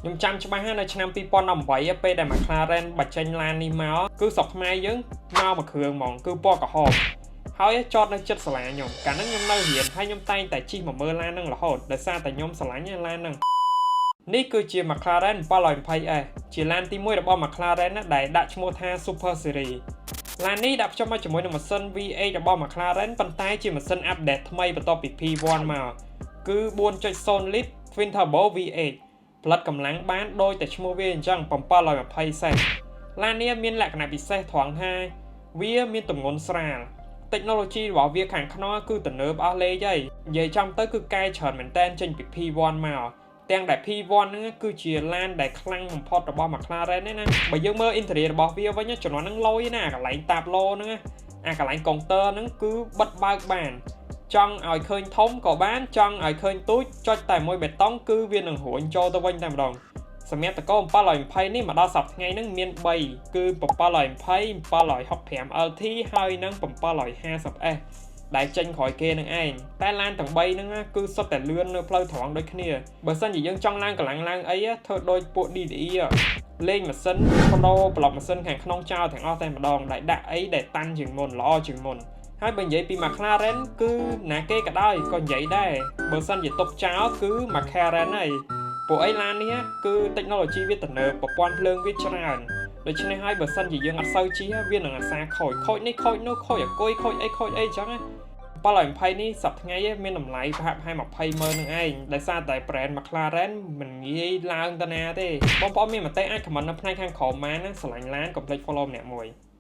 ខ្ញុំចាំច្បាស់ណាស់នៅឆ្នាំ2018ពេលដែល McLaren បញ្ចេញឡាននេះមកគឺស្រុកខ្មែរយើងមកមួយគ្រឿងហ្មងគឺពណ៌ក្រហមហើយចតនៅចិត្តសាលាខ្ញុំកាលហ្នឹងខ្ញុំនៅរៀនហើយខ្ញុំតែងតែជិះមកមើលឡានហ្នឹងរហូតដោយសារតែខ្ញុំស្រឡាញ់ឡានហ្នឹងនេះគឺជា McLaren 720S ជាឡានទី1របស់ McLaren ណាដែលដាក់ឈ្មោះថា Super Series។ ឡាននេះដាក់ភ្ជាប់មកជាមួយនឹងម៉ាស៊ីន V8 របស់ McLaren ប៉ុន្តែជាម៉ាស៊ីន update ថ្មីបន្ទាប់ពី P1 មកគឺ4.0លីត្រ Twin Turbo V8 ផលិតកម្លាំងបានដូចតែឈ្មោះវាអញ្ចឹង720សេះឡាននេះមានលក្ខណៈពិសេសត្រង់ថាវាមានទម្ងន់ស្រាល technology របស់វាខាងក្នុងគឺទំនើបអស់លេខហើយនិយាយចំទៅគឺកែច្រើនមែនតែនចេញពី P1 មកទាំងដែល P1 ហ្នឹងគឺជាឡានដែលខ្លាំងបំផុតរបស់ McLaren នេះណា។បើយើងមើល interior របស់វាវិញជំនាន់ហ្នឹងលយណាកន្លែងតាបឡូហ្នឹងអាកន្លែងកុងទ័រហ្នឹងគឺបិទបើកបានចង់ឲ្យឃើញធំក៏បានចង់ឲ្យឃើញទូចចុចតែមួយបេតុងគឺវានឹងរួញចូលទៅវិញតែម្ដងសម្រាប់តក720នេះមកដល់សប្តាហ៍ថ្ងៃហ្នឹងមាន3គឺ720 765 LT ហើយនិង 750S ដែលចេញក្រោយគេនឹងឯងតែឡានទាំង3ហ្នឹងគឺសុទ្ធតែលឿននៅផ្លូវត្រង់ដូចគ្នាបើសិនជាយើងចង់ឡើងកម្លាំងឡើងអីធ្វើដូចពួក DDE លេងម៉ាស៊ីនប្ដូរប្លុកម៉ាស៊ីនខាងក្នុងចោលទាំងអស់តែម្ដងដែលដាក់អីដែលតាន់ជាងមុនល្អជាងមុនហើយបើនិយាយពី McLaren គឺណាគេក៏ដោយក៏និយាយដែរបើសិនជាទុកចោលគឺ McLaren ហើយពួកអីឡាននេះគឺ technology វាទំនើបប្រព័ន្ធភ្លើងវាច្រើនដូច្នេះហើយបើសិនជាយើងអត់សូវជិះវានឹងអាសាខូចខូចនេះខូចនោះខូចអាគុយខូចអីខូចអីចឹងណា720នេះសប្តាហ៍ថ្ងៃមានតម្លៃប្រហាក់ប្រហែល20ម៉ឺននឹងឯងដោយសារតែ brand McLaren មិនងាយឡើងទៅណាទេ។បងប្អូនមានមតិអាច comment នៅផ្នែកខាងក្រោមបានណា។ស្រឡាញ់ឡានកុំភ្លេច follow ម្នាក់មួយ។